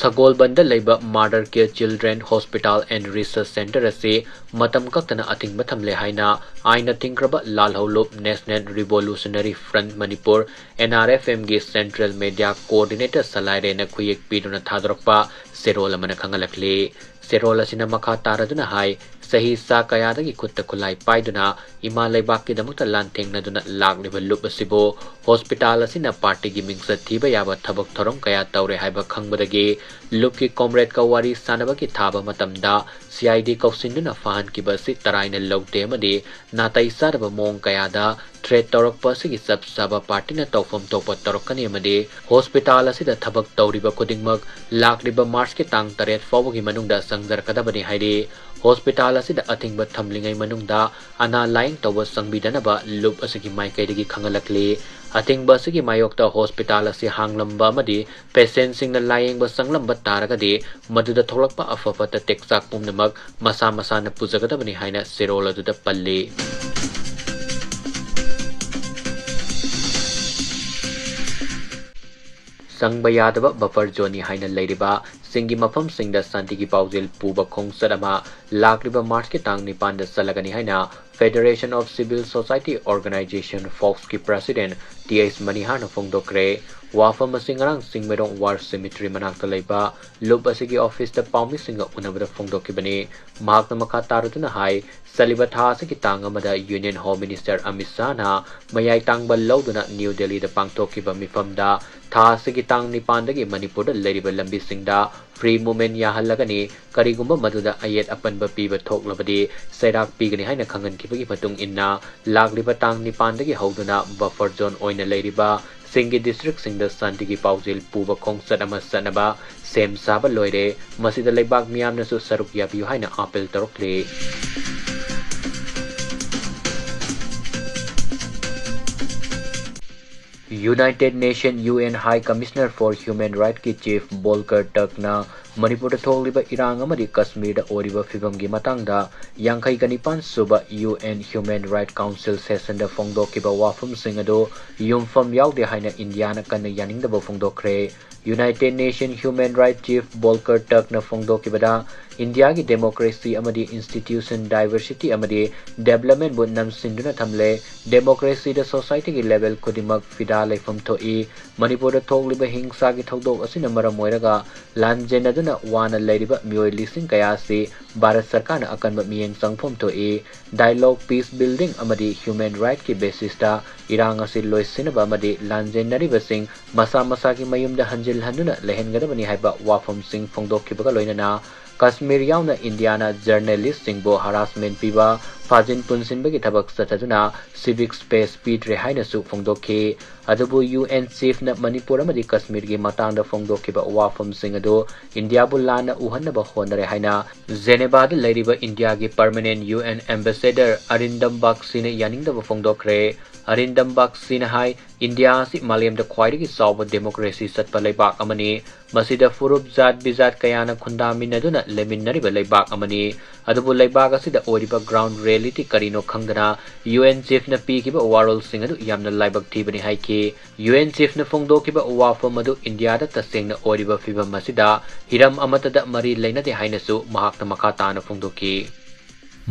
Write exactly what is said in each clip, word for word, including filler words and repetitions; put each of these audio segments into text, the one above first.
ꯁꯒꯣꯜꯕꯟꯗ ꯂꯩꯕ Mother Care Children Hospital and Research Center ꯑꯁꯤ ꯃꯇꯝ ꯀꯛꯇꯅ ꯑꯊꯤꯡꯕ ꯊꯝꯂꯦ ꯍꯥꯏꯅ ꯑꯥꯏꯟꯅ ꯊꯤꯡꯈ꯭ꯔꯕ ꯂꯥꯜꯍꯧꯂꯨꯞ National Revolutionary Front Manipur, N R F M ꯒꯤ Central Media Coordinator ꯁꯂꯥꯏꯔꯦꯟꯅ ꯈꯨꯌꯦꯛ ꯄꯤꯗꯨꯅ ꯊꯥꯗꯣꯔꯛꯄ ꯆꯦꯔꯣꯜ ꯑꯃꯅ ꯈꯪꯍꯜꯂꯛꯂꯤ꯫ ꯆꯦꯔꯣꯜ ꯑꯁꯤꯅ ꯃꯈꯥ ꯇꯥꯔꯗꯨꯅ ꯍꯥꯏ, ꯆꯍꯤ ꯆꯥ ꯀꯌꯥꯗꯒꯤ ꯈꯨꯠꯇ ꯈꯨꯠꯂꯥꯏ ꯄꯥꯏꯗꯨꯅ ꯏꯃꯥ ꯂꯩꯕꯥꯛꯀꯤꯗꯃꯛꯇ ꯂꯥꯟꯊꯦꯡꯅꯗꯨꯅ ꯂꯥꯛꯂꯤꯕ ꯂꯨꯞ ꯑꯁꯤꯕꯨ ꯍꯣꯁꯄꯤꯇꯥꯜ ꯑꯁꯤꯅ ꯄꯥꯔꯇꯤꯒꯤ ꯃꯤꯡꯆꯠ ꯊꯤꯕ ꯌꯥꯕ ꯊꯕꯛ ꯊꯧꯔꯝ ꯀꯌꯥ ꯇꯧꯔꯦ ꯍꯥꯏꯕ ꯈꯪꯕꯗꯒꯤ ꯂꯨꯞꯀꯤ ꯀꯣꯝꯔꯦꯗꯀ ꯋꯥꯔꯤ ꯁꯥꯟꯅꯕꯒꯤ ꯊꯥꯕ ꯃꯇꯝꯗ C I D ꯀꯧꯁꯤꯟꯗꯨꯅ ꯐꯥꯍꯟꯈꯤꯕ ꯑꯁꯤ ꯇꯔꯥꯏꯅ ꯂꯧꯗꯦ ꯑꯃꯗꯤ ꯅꯥꯇꯩ ꯆꯥꯗꯕ ꯃꯑꯣꯡ ꯀꯌꯥꯗ threat ꯇꯧꯔꯛꯄ ꯑꯁꯤꯒꯤ ꯆꯞ ꯆꯥꯕ ꯄꯥꯔꯇꯤꯅ ꯇꯧꯐꯝ ꯊꯣꯛꯄ ꯇꯧꯔꯛꯀꯅꯤ ꯑꯃꯗꯤ ꯍꯣꯁꯄꯤꯇꯥꯜ ꯑꯁꯤꯗ ꯊꯕꯛ ꯇꯧꯔꯤꯕ ꯈꯨꯗꯤꯡꯃꯛ ꯂꯥꯛꯂꯤꯕ ꯃꯥꯔꯆꯀꯤ ꯇꯥꯡ ꯇꯔꯦꯠ ꯐꯥꯎꯕꯒꯤ ꯃꯅꯨꯡꯗ ꯆꯪꯖꯔꯛꯀꯗꯕꯅꯤ ꯍꯥꯏꯔꯤ꯫ ꯍꯣꯁꯄꯤꯇꯥꯜ ꯑꯁꯤꯗ ꯑꯊꯤꯡꯕ ꯊꯝꯂꯤꯉꯩ ꯃꯅꯨꯡꯗ ꯑꯅꯥ ꯂꯥꯌꯦꯡ ꯇꯧꯕ ꯆꯪꯕꯤꯗꯅꯕ ꯂꯨꯞ ꯑꯁꯤꯒꯤ ꯃꯥꯏꯀꯩꯗꯒꯤ ꯈꯪꯍꯜꯂꯛꯂꯤ꯫ ꯑꯊꯤꯡꯕ ꯑꯁꯤꯒꯤ ꯃꯥꯌꯣꯛꯇ ꯍꯣꯁꯄꯤꯇꯥꯜ ꯑꯁꯤ ꯍꯥꯡꯂꯝꯕ ꯑꯃꯗꯤ ꯄꯦꯁꯦꯟꯁꯤꯡꯅ ꯂꯥꯌꯦꯡꯕ ꯆꯪꯂꯝꯕ ꯇꯥꯔꯒꯗꯤ ꯃꯗꯨꯗ ꯊꯣꯛꯂꯛꯄ ꯑꯐ ꯐꯠꯇ ꯇꯦꯛꯆꯥꯛ ꯄꯨꯝꯅꯃꯛ ꯃꯁꯥ ꯃꯁꯥꯅ ꯄꯨꯖꯒꯗꯕꯅꯤ ꯍꯥꯏꯅ ꯆꯦꯔꯣꯜ ꯑꯗꯨꯗ ꯄꯜꯂꯤ꯫ ꯆꯪꯕ ꯌꯥꯗꯕ buffer zoneꯅꯤ ꯍꯥꯏꯅ ꯂꯩꯔꯤꯕ ꯆꯤꯡꯒꯤ ꯃꯐꯝꯁꯤꯡꯗ ꯁꯥꯟꯇꯤꯒꯤ ꯄꯥꯎꯖꯦꯜ ꯄꯨꯕ ꯈꯣꯡꯆꯠ ꯑꯃ ꯂꯥꯛꯂꯤꯕ ꯃꯥꯔꯆꯀꯤ ꯇꯥꯡ ꯅꯤꯄꯥꯟꯗ ꯆꯠꯂꯒꯅꯤ ꯍꯥꯏꯅ Federation of Civil Society Organisation, ꯐꯣꯛꯁꯀꯤ president T H ꯃꯅꯤꯍꯥꯔꯅ ꯐꯣꯡꯗꯣꯛꯈ꯭ꯔꯦ꯫ ꯋꯥꯐꯝ ꯑꯁꯤ ꯉꯔꯥꯡ ꯆꯤꯡꯃꯩꯔꯣꯡ War Cemetery ꯃꯅꯥꯛꯇ ꯂꯩꯕ ꯂꯨꯞ ꯑꯁꯤꯒꯤ ꯑꯣꯐꯤꯁꯇ ꯄꯥꯎꯃꯤꯁꯤꯡꯒ ꯎꯅꯕꯗ ꯐꯣꯡꯗꯣꯛꯈꯤꯕꯅꯤ꯫ ꯃꯍꯥꯛꯅ ꯃꯈꯥ ꯇꯥꯔꯗꯨꯅ ꯍꯥꯏ, ꯆꯠꯂꯤꯕ ꯊꯥ ꯑꯁꯤꯒꯤ ꯇꯥꯡ ꯑꯃꯗ Union Home Minister ꯑꯃꯤꯠ ꯁꯥꯍꯅ ꯃꯌꯥꯏ ꯇꯥꯡꯕ ꯂꯧꯗꯨꯅ ꯅ꯭ꯌꯨ ꯗꯦꯜꯂꯤꯗ ꯄꯥꯡꯊꯣꯛꯈꯤꯕ ꯃꯤꯐꯝꯗ ꯊꯥ ꯑꯁꯤꯒꯤ ꯇꯥꯡ ꯅꯤꯄꯥꯟꯗꯒꯤ ꯃꯅꯤꯄꯨꯔꯗ ꯂꯩꯔꯤꯕ ꯂꯝꯕꯤꯁꯤꯡꯗ free movement ꯌꯥꯍꯜꯂꯒꯅꯤ, ꯀꯔꯤꯒꯨꯝꯕ ꯃꯗꯨꯗ ꯑꯌꯦꯠ ꯑꯄꯟꯕ ꯄꯤꯕ ꯊꯣꯛꯂꯕꯗꯤ ꯆꯩꯔꯥꯛ ꯄꯤꯒꯅꯤ ꯍꯥꯏꯅ ꯈꯪꯍꯟꯈꯤꯕꯒꯤ ꯃꯇꯨꯡ ꯏꯟꯅ, ꯂꯥꯛꯂꯤꯕ ꯇꯥꯡ ꯅꯤꯄꯥꯟꯗꯒꯤ ꯍꯧꯗꯨꯅ buffer zone ꯑꯣꯏꯅ ꯂꯩꯔꯤꯕ ꯁꯤꯡꯒꯤ districtꯁꯤꯡꯗ ꯁꯥꯟꯇꯤꯒꯤ ꯄꯥꯎꯖꯦꯜ ꯄꯨꯕ ꯈꯣꯡꯆꯠ ꯑꯃ ꯆꯠꯅꯕ ꯁꯦꯝ ꯁꯥꯕ ꯂꯣꯏꯔꯦ꯫ ꯃꯁꯤꯗ ꯂꯩꯕꯥꯛ ꯃꯤꯌꯥꯝꯅꯁꯨ ꯁꯔꯨꯛ ꯌꯥꯕꯤꯌꯨ ꯍꯥꯏꯅ appeal ꯇꯧꯔꯛꯂꯤ꯫ United Nation, U N High Commissioner for Human Rightsꯀꯤ chief ꯚꯣꯜꯀꯔ ꯇꯔꯛꯅ ꯃꯅꯤꯄꯨꯔꯗ ꯊꯣꯛꯂꯤꯕ ꯏꯔꯥꯡ ꯑꯃꯗꯤ ꯀꯁꯃꯤꯔꯗ ꯑꯣꯏꯔꯤꯕ ꯐꯤꯕꯝꯒꯤ ꯃꯇꯥꯡꯗ ꯌꯥꯡꯈꯩꯒ ꯅꯤꯄꯥꯟ ꯁꯨꯕ U N Human Rights Council session ꯗ ꯐꯣꯡꯗꯣꯛꯈꯤꯕ ꯋꯥꯐꯝꯁꯤꯡ ꯑꯗꯨ ꯌꯨꯝꯐꯝ ꯌꯥꯎꯗꯦ ꯍꯥꯏꯅ ꯏꯟꯗꯤꯌꯥꯅ ꯀꯟꯅ ꯌꯥꯅꯤꯡꯗꯕ ꯐꯣꯡꯗꯣꯛꯈ꯭ꯔꯦ꯫ United Nation Human Rights Chief Volker Turk ꯅ ꯐꯣꯡꯗꯣꯛꯈꯤꯕꯗ, ꯏꯟꯗꯤꯌꯥꯒꯤ democracy ꯑꯃꯗꯤ institution diversity ꯑꯃꯗꯤ development ꯕꯨ ꯅꯝꯁꯤꯟꯗꯨꯅ ꯊꯝꯂꯦ꯫ Democracy ꯗ society ꯒꯤ level ꯈꯨꯗꯤꯡꯃꯛ ꯐꯤꯗꯥ ꯂꯩꯐꯝ ꯊꯣꯛꯏ꯫ ꯃꯅꯤꯄꯨꯔꯗ ꯊꯣꯛꯂꯤꯕ ꯍꯤꯡꯁꯥꯒꯤ ꯊꯧꯗꯣꯛ ꯑꯁꯤꯅ ꯃꯔꯝ ꯑꯣꯏꯔꯒ ꯂꯥꯟꯖꯦꯟꯅꯗꯨꯅ ꯋꯥꯅ ꯂꯩꯔꯤꯕ ꯃꯤꯑꯣꯏ ꯂꯤꯁꯤꯡ ꯀꯌꯥ ꯑꯁꯤ ꯚꯥꯔꯠ ꯁꯔꯀꯥꯔꯅ ꯑꯀꯟꯕ ꯃꯤꯠꯌꯦꯡ ꯆꯪꯐꯝ ꯊꯣꯛꯏ꯫ Dialogue, peace building ꯑꯃꯗꯤ human right ꯀꯤ basis ꯇ ꯏꯔꯥꯡ ꯑꯁꯤ ꯂꯣꯏꯁꯤꯟꯅꯕ ꯑꯃꯗꯤ ꯂꯥꯟꯖꯦꯟꯅꯔꯤꯕꯁꯤꯡ ꯃꯁꯥ ꯃꯁꯥꯒꯤ ꯃꯌꯨꯝꯗ ꯍꯟꯖꯤꯜꯍꯟꯗꯨꯅ ꯂꯩꯍꯟꯒꯗꯕꯅꯤ ꯍꯥꯏꯕ ꯋꯥꯐꯝꯁꯤꯡ ꯐꯣꯡꯗꯣꯛꯈꯤꯕꯒ ꯂꯣꯏꯅꯅ ꯀꯁꯃꯤꯔ ꯌꯥꯎꯅ ꯏꯟꯗꯤꯌꯥꯅ journalist ꯁꯤꯡꯕꯨ harassment ꯄꯤꯕ, ꯐꯥꯖꯤꯟ ꯄꯨꯟꯁꯤꯟꯕꯒꯤ ꯊꯕꯛ ꯆꯠꯊꯗꯨꯅ civic space ꯄꯤꯗ꯭ꯔꯦ ꯍꯥꯏꯅꯁꯨ ꯐꯣꯡꯗꯣꯛꯈꯤ꯫ ꯑꯗꯨꯕꯨ U N Chief ꯅ ꯃꯅꯤꯄꯨꯔ ꯑꯃꯗꯤ ꯀꯁꯃꯤꯔꯒꯤ ꯃꯇꯥꯡꯗ ꯐꯣꯡꯗꯣꯛꯈꯤꯕ ꯋꯥꯐꯝꯁꯤꯡ ꯑꯗꯨ ꯏꯟꯗꯤꯌꯥꯕꯨ ꯂꯥꯟꯅ ꯎꯍꯟꯅꯕ ꯍꯣꯠꯅꯔꯦ ꯍꯥꯏꯅ ꯖꯦꯅꯦꯚꯥꯗ ꯂꯩꯔꯤꯕ ꯏꯟꯗꯤꯌꯥꯒꯤ permanent U N ambassador ꯑꯔꯤꯟꯗꯝ ꯕꯥꯒꯆꯤꯅ ꯌꯥꯅꯤꯡꯗꯕ ꯐꯣꯡꯗꯣꯛꯈ꯭ꯔꯦ꯫ ꯑꯔꯤꯟꯗꯝ ꯕꯥꯒꯆꯤꯅ ꯍꯥꯏ, ꯏꯟꯗꯤꯌꯥ ꯑꯁꯤ ꯃꯥꯂꯦꯝꯗ ꯈ꯭ꯋꯥꯏꯗꯒꯤ ꯆꯥꯎꯕ democracy ꯆꯠꯄ ꯂꯩꯕꯥꯛ ꯑꯃꯅꯤ꯫ ꯃꯁꯤꯗ ꯐꯨꯔꯨꯞ, ꯖꯥꯠ ꯕꯤꯖꯥꯠ ꯀꯌꯥꯅ ꯈꯨꯟꯗꯥꯃꯤꯟꯅꯗꯨꯅ ꯂꯩꯃꯤꯟꯅꯔꯤꯕ ꯂꯩꯕꯥꯛ ꯑꯃꯅꯤ꯫ ꯑꯗꯨꯕꯨ ꯂꯩꯕꯥꯛ ꯑꯁꯤꯗ ꯑꯣꯏꯔꯤꯕ ground reality ꯀꯔꯤꯅꯣ ꯈꯪꯗꯅ U N Chief ꯅ ꯄꯤꯈꯤꯕ ꯋꯥꯔꯣꯜꯁꯤꯡ ꯑꯗꯨ ꯌꯥꯝꯅ ꯂꯥꯏꯕꯛ ꯊꯤꯕꯅꯤ ꯍꯥꯏꯈꯤ꯫ U N Chief ꯅ ꯐꯣꯡꯗꯣꯛꯈꯤꯕ ꯋꯥꯐꯝ ꯑꯗꯨ ꯏꯟꯗꯤꯌꯥꯗ ꯇꯁꯦꯡꯅ ꯑꯣꯏꯔꯤꯕ ꯐꯤꯕꯝ ꯑꯁꯤꯗ ꯍꯤꯔꯝ ꯑꯃꯠꯇꯗ ꯃꯔꯤ ꯂꯩꯅꯗꯦ ꯍꯥꯏꯅꯁꯨ ꯃꯍꯥꯛꯅ ꯃꯈꯥ ꯇꯥꯅ ꯐꯣꯡꯗꯣꯛꯈꯤ꯫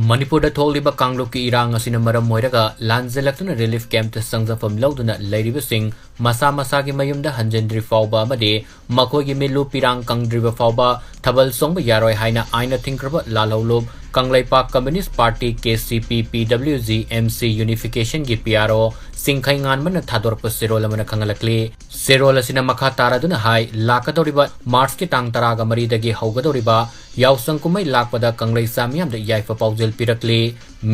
ꯃꯅꯤꯄꯨꯔꯗ ꯊꯣꯛꯂꯤꯕ ꯀꯥꯡꯂꯨꯞꯀꯤ ꯏꯔꯥꯡ ꯑꯁꯤꯅ ꯃꯔꯝ ꯑꯣꯏꯔꯒ ꯂꯥꯟꯖꯦꯜꯂꯛꯇꯨꯅ relief camp ꯇ ꯆꯪꯖꯐꯝ ꯂꯧꯗꯨꯅ ꯂꯩꯔꯤꯕꯁꯤꯡ ꯃꯁꯥ ꯃꯁꯥꯒꯤ ꯃꯌꯨꯝꯗ ꯍꯟꯖꯤꯟꯗ꯭ꯔꯤ ꯐꯥꯎꯕ ꯑꯃꯗꯤ ꯃꯈꯣꯏꯒꯤ ꯃꯤꯠꯂꯨ ꯄꯤꯔꯥꯡ ꯀꯪꯗ꯭ꯔꯤꯕ ꯐꯥꯎꯕ ꯊꯥꯕꯜ ꯆꯣꯡꯕ ꯌꯥꯔꯣꯏ ꯍꯥꯏꯅ ꯑꯥꯏꯟꯅ ꯊꯤꯡꯈ꯭ꯔꯕ ꯂꯥꯜꯍꯧꯂꯨꯞ Kangleipak Communist Party, K C P, P W G, M C Unification ꯒꯤ P R O ꯆꯤꯡꯈꯩ ꯉꯥꯟꯕꯅ ꯊꯥꯗꯣꯔꯛꯄ ꯆꯦꯔꯣꯜ ꯑꯃꯅ ꯈꯪꯍꯜꯂꯛꯂꯤ꯫ ꯆꯦꯔꯣꯜ ꯑꯁꯤꯅ ꯃꯈꯥ ꯇꯥꯔꯗꯨꯅ ꯍꯥꯏ, ꯂꯥꯛꯀꯗꯧꯔꯤꯕ March ꯀꯤ ꯇꯥꯡ ꯇꯔꯥꯒ ꯃꯔꯤꯗꯒꯤ ꯍꯧꯒꯗꯧꯔꯤꯕ ꯌꯥꯎꯁꯪ ꯀꯨꯝꯍꯩ ꯂꯥꯛꯄꯗ ꯀꯪꯂꯩꯆꯥ ꯃꯤꯌꯥꯝꯗ ꯌꯥꯏꯐ ꯄꯥꯎꯖꯦꯜ ꯄꯤꯔꯛꯂꯤ꯫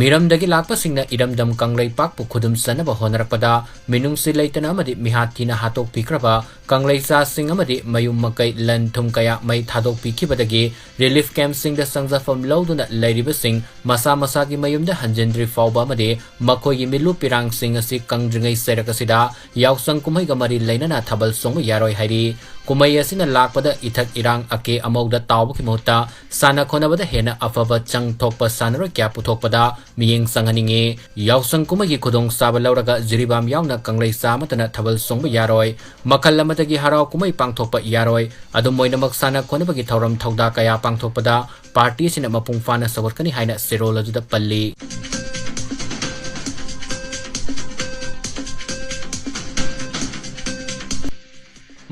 ꯃꯤꯔꯝꯗꯒꯤ ꯂꯥꯛꯄꯁꯤꯡꯅ ꯏꯔꯝꯗꯝ ꯀꯪꯂꯩꯄꯥꯛꯄꯨ ꯈꯨꯗꯨꯝ ꯆꯟꯅꯕ ꯍꯣꯠꯅꯔꯛꯄꯗ ꯃꯤꯅꯨꯡꯁꯤ ꯂꯩꯇꯅ ꯑꯃꯗꯤ ꯃꯤꯍꯥꯠ ꯊꯤꯅ ꯍꯥꯠꯇꯣꯛꯄꯤꯈ꯭ꯔꯕ ꯀꯪꯂꯩꯆꯥꯁꯤꯡ ꯑꯃꯗꯤ ꯃꯌꯨꯝ ꯃꯀꯩ, ꯂꯟ ꯊꯨꯝ ꯀꯌꯥ ꯃꯩ ꯊꯥꯗꯣꯛꯄꯤꯈꯤꯕꯗꯒꯤ relief camp ꯁꯤꯡꯗ ꯆꯪꯖꯐꯝ ꯂꯧꯗꯨꯅ ꯂꯩꯔꯤꯕꯁꯤꯡ ꯃꯁꯥ ꯃꯁꯥꯒꯤ ꯃꯌꯨꯝꯗ ꯍꯟꯖꯤꯟꯗ꯭ꯔꯤ ꯐꯥꯎꯕ ꯑꯃꯗꯤ ꯃꯈꯣꯏꯒꯤ ꯃꯤꯠꯂꯨ ꯄꯤꯔꯥꯡꯁꯤꯡ ꯑꯁꯤ ꯀꯪꯗ꯭ꯔꯤꯉꯩ ꯆꯩꯔꯛ ꯑꯁꯤꯗ ꯌꯥꯎꯁꯪ ꯀꯨꯝꯍꯩꯒ ꯃꯔꯤ ꯂꯩꯅꯅ ꯊꯥꯕꯜ ꯆꯣꯡꯕ ꯌꯥꯔꯣꯏ ꯍꯥꯏꯔꯤ꯫ ꯀꯨꯝꯍꯩ ꯑꯁꯤꯅ ꯂꯥꯛꯄꯗ ꯏꯊꯛ ꯏꯔꯥꯡ ꯑꯀꯦ ꯑꯃꯧꯗ ꯇꯥꯎꯕꯒꯤ ꯃꯍꯨꯠꯇ ꯁꯥꯟꯅ ꯈꯣꯠꯅꯕꯗ ꯍꯦꯟꯅ ꯑꯐꯕ ꯆꯪ ꯊꯣꯛꯄ ꯁꯥꯟꯅꯔꯣꯏ ꯀꯌꯥ ꯄꯨꯊꯣꯛꯄꯗ ꯃꯤꯠꯌꯦꯡ ꯆꯪꯍꯟꯅꯤꯡꯏ꯫ ꯌꯥꯎꯁꯪ ꯀꯨꯝꯍꯩꯒꯤ ꯈꯨꯗꯣꯡꯆꯥꯕ ꯂꯧꯔꯒ ꯖꯤꯔꯤꯕꯥꯝ ꯌꯥꯎꯅ ꯀꯪꯂꯩ ꯆꯥꯃꯠꯇꯅ ꯊꯥꯕꯜ ꯆꯣꯡꯕ ꯌꯥꯔꯣꯏ꯫ ꯃꯈꯜ ꯑꯃꯗꯒꯤ ꯍꯔꯥꯎ ꯀꯨꯝꯍꯩ ꯄꯥꯡꯊꯣꯛꯄ ꯌꯥꯔꯣꯏ꯫ ꯑꯗꯨꯝ ꯑꯣꯏꯅꯃꯛ ꯁꯥꯟꯅ ꯈꯣꯠꯅꯕꯒꯤ ꯊꯧꯔꯝ ꯊꯧꯗꯥ ꯀꯌꯥ ꯄꯥꯡꯊꯣꯛꯄꯗ ꯄꯥꯔꯇꯤꯁꯤꯡꯅ ꯃꯄꯨꯡ ꯐꯥꯅ ꯁꯧꯒꯠꯀꯅꯤ ꯍꯥꯏꯅ ꯆꯦꯔꯣꯜ ꯑꯗꯨꯗ ꯄꯜꯂꯤ꯫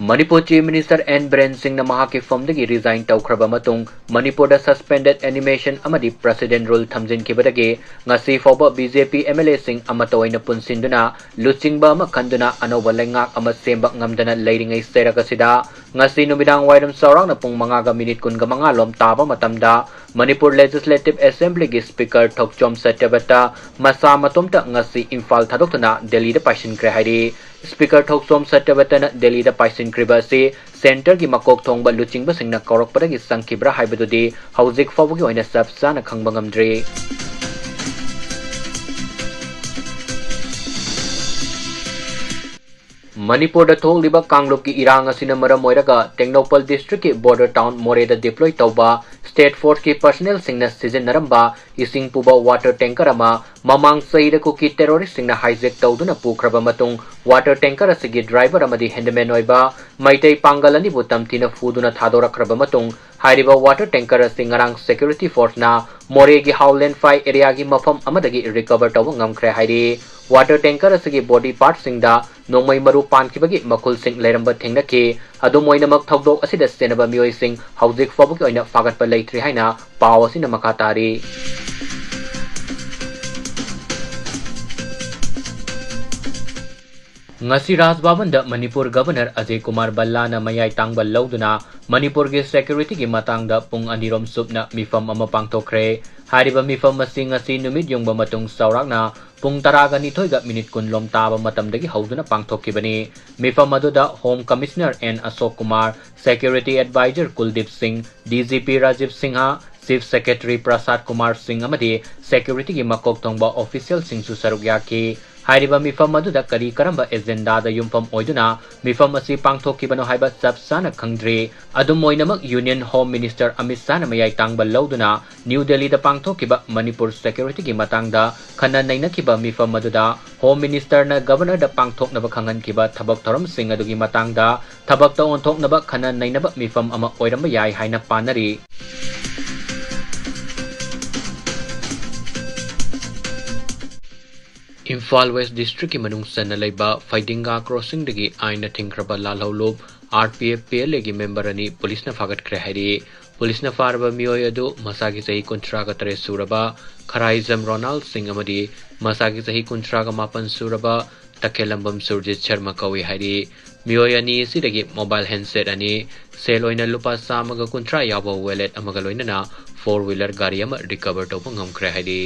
Manipur Chief Minister N Biren ꯁꯤꯡꯅ ꯃꯍꯥꯛꯀꯤ ꯐꯝꯗꯒꯤ resign ꯇꯧꯈ꯭ꯔꯕ ꯃꯇꯨꯡ ꯃꯅꯤꯄꯨꯔꯗ suspended animation ꯑꯃꯗꯤ precedent rule ꯊꯝꯖꯤꯟꯈꯤꯕꯗꯒꯤ ꯉꯁꯤ ꯐꯥꯎꯕ BJP MLAꯁꯤꯡ ꯑꯃꯠꯇ ꯑꯣꯏꯅ ꯄꯨꯟꯁꯤꯟꯗꯨꯅ ꯂꯨꯆꯤꯡꯕ ꯑꯃ ꯈꯟꯗꯨꯅ ꯑꯅꯧꯕ ꯂꯩꯉꯥꯛ ꯑꯃ ꯁꯦꯝꯕ ꯉꯝꯗꯅ ꯂꯩꯔꯤꯉꯩ ꯆꯩꯔꯛ ꯑꯁꯤꯗ ꯉꯁꯤ ꯅꯨꯃꯤꯗꯥꯡ ꯋꯥꯏꯔꯝ ꯆꯥꯎꯔꯥꯛꯅ ꯄꯨꯡ ꯃꯉꯥꯒ ꯃꯤꯅꯤꯠ ꯀꯨꯟꯒ ꯃꯉꯥ ꯂꯣꯝ ꯇꯥꯕ ꯃꯇꯝꯗ ꯃꯅꯤꯄꯨꯔ Legislative Assemblyꯒꯤ Speaker ꯊꯣꯛꯆꯣꯝ ꯁꯇ꯭ꯌꯕ꯭ꯔꯇ ꯃꯁꯥ ꯃꯇꯣꯝꯇ ꯉꯁꯤ ꯏꯝꯐꯥꯜ ꯊꯥꯗꯣꯛꯇꯨꯅ ꯗꯦꯜꯂꯤꯗ ꯄꯥꯏꯁꯤꯟꯈ꯭ꯔꯦ ꯍꯥꯏꯔꯤ꯫ Speaker ꯊꯣꯛꯆꯣꯝ ꯁꯇ꯭ꯌꯕ꯭ꯔꯇꯅ ꯗꯦꯜꯂꯤꯗ ꯄꯥꯏꯁꯤꯟꯈ꯭ꯔꯤꯕ ꯑꯁꯤ centreꯒꯤ ꯃꯀꯣꯛ ꯊꯣꯡꯕ ꯂꯨꯆꯤꯡꯕꯁꯤꯡꯅ ꯀꯧꯔꯛꯄꯗꯒꯤ ꯆꯪꯈꯤꯕ꯭ꯔꯥ ꯍꯥꯏꯕꯗꯨꯗꯤ ꯍꯧꯖꯤꯛ ꯐꯥꯎꯕꯒꯤ ꯑꯣꯏꯅ ꯆꯞ ꯆꯥꯅ ꯈꯪꯕ ꯉꯝꯗ꯭ꯔꯤ꯫ ꯃꯅꯤꯄꯨꯔꯗ ꯊꯣꯛꯂꯤꯕ ꯀꯥꯡꯂꯨꯞꯀꯤ ꯏꯔꯥꯡ ꯑꯁꯤꯅ ꯃꯔꯝ ꯑꯣꯏꯔꯒ ꯇꯦꯡꯅꯧꯄꯜ districtꯀꯤ border town ꯃꯣꯔꯦꯗ deploy ꯇꯧꯕ state forceꯀꯤ personnelꯁꯤꯡꯅ ꯁꯤꯖꯤꯟꯅꯔꯝꯕ ꯏꯁꯤꯡ ꯄꯨꯕ water tanker ꯑꯃ ꯃꯃꯥꯡ ꯆꯍꯤꯗ ꯀꯨꯀꯤ terroristꯁꯤꯡꯅ hijack ꯇꯧꯗꯨꯅ ꯄꯨꯈ꯭ꯔꯕ ꯃꯇꯨꯡ water tanker ꯑꯁꯤꯒꯤ driver ꯑꯃꯗꯤ handyman ꯑꯣꯏꯕ ꯃꯩꯇꯩ ꯄꯥꯡꯒꯜ ꯑꯅꯤꯕꯨ ꯇꯝꯊꯤꯅ ꯐꯨꯗꯨꯅ ꯊꯥꯗꯣꯔꯛꯈ꯭ꯔꯕ ꯃꯇꯨꯡ ꯍꯥꯏꯔꯤꯕ water tanker ꯑꯁꯤ ꯉꯔꯥꯡ security forceꯅ ꯃꯣꯔꯦꯒꯤ ꯍꯥꯎꯂꯦꯟꯐꯥꯏ areaꯒꯤ ꯃꯐꯝ ꯑꯃꯗꯒꯤ recover ꯇꯧꯕ ꯉꯝꯈ꯭ꯔꯦ ꯍꯥꯏꯔꯤ꯫ Water tanker ꯑꯁꯤꯒꯤ body partꯁꯤꯡꯗ ꯅꯣꯡꯃꯩ ꯃꯔꯨ ꯄꯥꯟꯈꯤꯕꯒꯤ ꯃꯈꯨꯜꯁꯤꯡ ꯂꯩꯔꯝꯕ ꯊꯦꯡꯅꯈꯤ꯫ ꯑꯗꯨꯝ ꯑꯣꯏꯅꯃꯛ ꯊꯧꯗꯣꯛ ꯑꯁꯤꯗ ꯆꯦꯟꯅꯕ ꯃꯤꯑꯣꯏꯁꯤꯡ ꯍꯧꯖꯤꯛ ꯐꯥꯎꯕꯒꯤ ꯑꯣꯏꯅ ꯐꯥꯒꯠꯄ ꯂꯩꯇ꯭ꯔꯤ ꯍꯥꯏꯅ ꯄꯥꯎ ꯑꯁꯤꯅ ꯃꯈꯥ ꯇꯥꯔꯤ꯫ ꯉꯁꯤ ꯔꯥꯖ ꯚꯕꯟꯗ ꯃꯅꯤꯄꯨꯔ Governor ꯑꯖꯌ ꯀꯨꯃꯥꯔ ꯚꯜꯂꯥꯅ ꯃꯌꯥꯏ ꯇꯥꯡꯕ ꯂꯧꯗꯨꯅ ꯃꯅꯤꯄꯨꯔꯒꯤ securityꯒꯤ ꯃꯇꯥꯡꯗ ꯄꯨꯡ ꯑꯅꯤꯔꯣꯝ ꯆꯨꯞꯅ ꯃꯤꯐꯝ ꯑꯃ ꯄꯥꯡꯊꯣꯛꯈ꯭ꯔꯦ꯫ ꯍꯥꯏꯔꯤꯕ ꯃꯤꯐꯝ ꯑꯁꯤ ꯉꯁꯤ ꯅꯨꯃꯤꯠ ꯌꯨꯡꯕ ꯃꯇꯨꯡ ꯆꯥꯎꯔꯥꯛꯅ ꯄꯨꯡ ꯇꯔꯥꯒ ꯅꯤꯊꯣꯏꯒ ꯃꯤꯅꯤꯠ ꯀꯨꯟ ꯂꯣꯝ ꯇꯥꯕ ꯃꯇꯝꯗꯒꯤ ꯍꯧꯗꯨꯅ ꯄꯥꯡꯊꯣꯛꯈꯤꯕꯅꯤ꯫ ꯃꯤꯐꯝ ꯑꯗꯨꯗ Home Commissioner N ꯑꯁꯣꯛ ꯀꯨꯃꯥꯔ, Security Advisor ꯀꯨꯜꯗꯤꯞ ꯁꯤꯡ, DGP Rajiv Singh, Chief Secretary ꯄ꯭ꯔꯁꯥꯗ ꯀꯨꯃꯥꯔ ꯁꯤꯡ ꯑꯃꯗꯤ securityꯒꯤ ꯃꯀꯣꯛ ꯊꯣꯡꯕ officialꯁꯤꯡꯁꯨ ꯁꯔꯨꯛ ꯌꯥꯈꯤ꯫ ꯍꯥꯏꯔꯤꯕ ꯃꯤꯐꯝ ꯑꯗꯨꯗ ꯀꯔꯤ ꯀꯔꯝꯕ ꯑꯦꯖꯦꯟꯗꯥꯗ ꯌꯨꯝꯐꯝ ꯑꯣꯏꯗꯨꯅ ꯃꯤꯐꯝ ꯑꯁꯤ ꯄꯥꯡꯊꯣꯛꯈꯤꯕꯅꯣ ꯍꯥꯏꯕ ꯆꯞ ꯆꯥꯅ ꯈꯪꯗ꯭ꯔꯤ꯫ ꯑꯗꯨꯝ ꯑꯣꯏꯅꯃꯛ, Union Home Minister ꯑꯃꯤꯠ ꯁꯥꯍꯅ ꯃꯌꯥꯏ ꯇꯥꯡꯕ ꯂꯧꯗꯨꯅ ꯅ꯭ꯌꯨ ꯗꯦꯜꯂꯤꯗ ꯄꯥꯡꯊꯣꯛꯈꯤꯕ ꯃꯅꯤꯄꯨꯔ security ꯒꯤ ꯃꯇꯥꯡꯗ ꯈꯟꯅ ꯅꯩꯅꯈꯤꯕ ꯃꯤꯐꯝ ꯑꯗꯨꯗ Home Minister ꯅ Governor ꯗ ꯄꯥꯡꯊꯣꯛꯅꯕ ꯈꯪꯍꯟꯈꯤꯕ ꯊꯕꯛ ꯊꯧꯔꯝꯁꯤꯡ ꯑꯗꯨꯒꯤ ꯃꯇꯥꯡꯗ ꯊꯕꯛꯇ ꯑꯣꯟꯊꯣꯛꯅꯕ ꯈꯟꯅ ꯅꯩꯅꯕ ꯃꯤꯐꯝ ꯑꯃ ꯑꯣꯏꯔꯝꯕ ꯌꯥꯏ ꯍꯥꯏꯅ ꯄꯥꯅꯔꯤ꯫ ꯏꯝꯐꯥꯜ West District ꯀꯤ ꯃꯅꯨꯡ ꯆꯟꯅ ꯂꯩꯕ ꯐꯩꯗꯤꯡꯒꯥ crossing ꯗꯒꯤ ꯑꯥꯏꯟꯅ ꯊꯤꯡꯈ꯭ꯔꯕ ꯂꯥꯜꯍꯧꯂꯨꯞ R P F P L A ꯒꯤ member ꯑꯅꯤ ꯄꯨꯂꯤꯁꯅ ꯐꯥꯒꯠꯈ꯭ꯔꯦ ꯍꯥꯏꯔꯤ꯫ ꯄꯨꯂꯤꯁꯅ ꯐꯥꯔꯕ ꯃꯤꯑꯣꯏ ꯑꯗꯨ ꯃꯁꯥꯒꯤ ꯆꯍꯤ ꯀꯨꯟꯊ꯭ꯔꯥꯒ ꯇꯔꯦꯠ ꯁꯨꯔꯕ ꯈꯔꯥꯏꯖꯝ ꯔꯣꯅꯥꯜ ꯁꯤꯡ ꯑꯃꯗꯤ ꯃꯁꯥꯒꯤ ꯆꯍꯤ ꯀꯨꯟꯊ꯭ꯔꯥꯒ ꯃꯥꯄꯟ ꯁꯨꯔꯕ ꯇꯈꯦꯜꯂꯝꯕꯝ ꯁꯨꯔꯖꯤꯠ ꯁꯔꯃ ꯀꯧꯏ ꯍꯥꯏꯔꯤ꯫ ꯃꯤꯑꯣꯏ ꯑꯅꯤ ꯑꯁꯤꯗꯒꯤ mobile handset ꯑꯅꯤ, ꯁꯦꯜ ꯑꯣꯏꯅ ꯂꯨꯄꯥ ꯆꯥꯝꯃꯒ ꯀꯨꯟꯊ꯭ꯔꯥ ꯌꯥꯎꯕ wallet ꯑꯃꯒ ꯂꯣꯏꯅꯅ four wheeler ꯒꯥꯔꯤ ꯑꯃ recover ꯇꯧꯕ ꯉꯝꯈ꯭ꯔꯦ ꯍꯥꯏꯔꯤ꯫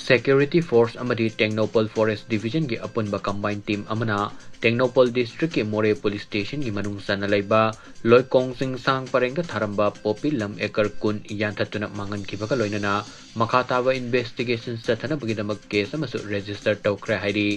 Security Force ꯑꯃꯗꯤ ꯇꯦꯡꯅꯧꯄꯜ Forest Division ꯒꯤ ꯑꯄꯨꯟꯕ combined team ꯑꯃꯅ ꯇꯦꯡꯅꯧꯄꯜ district ꯀꯤ ꯃꯣꯔꯦ police station ꯒꯤ ꯃꯅꯨꯡ ꯆꯟꯅ ꯂꯩꯕ ꯂꯣꯏꯀꯣꯡ ꯆꯤꯡꯁꯥꯡ ꯄꯔꯦꯡꯗ ꯊꯥꯔꯝꯕ ꯄꯣꯄꯤ ꯂꯝ acre ꯀꯨꯟ ꯌꯥꯟꯊꯠꯇꯨꯅ ꯃꯥꯡꯍꯟꯈꯤꯕꯒ ꯂꯣꯏꯅꯅ ꯃꯈꯥ ꯇꯥꯕ investigation ꯆꯠꯊꯅꯕꯒꯤꯗꯃꯛ case ꯑꯃꯁꯨ register ꯇꯧꯈ꯭ꯔꯦ ꯍꯥꯏꯔꯤ꯫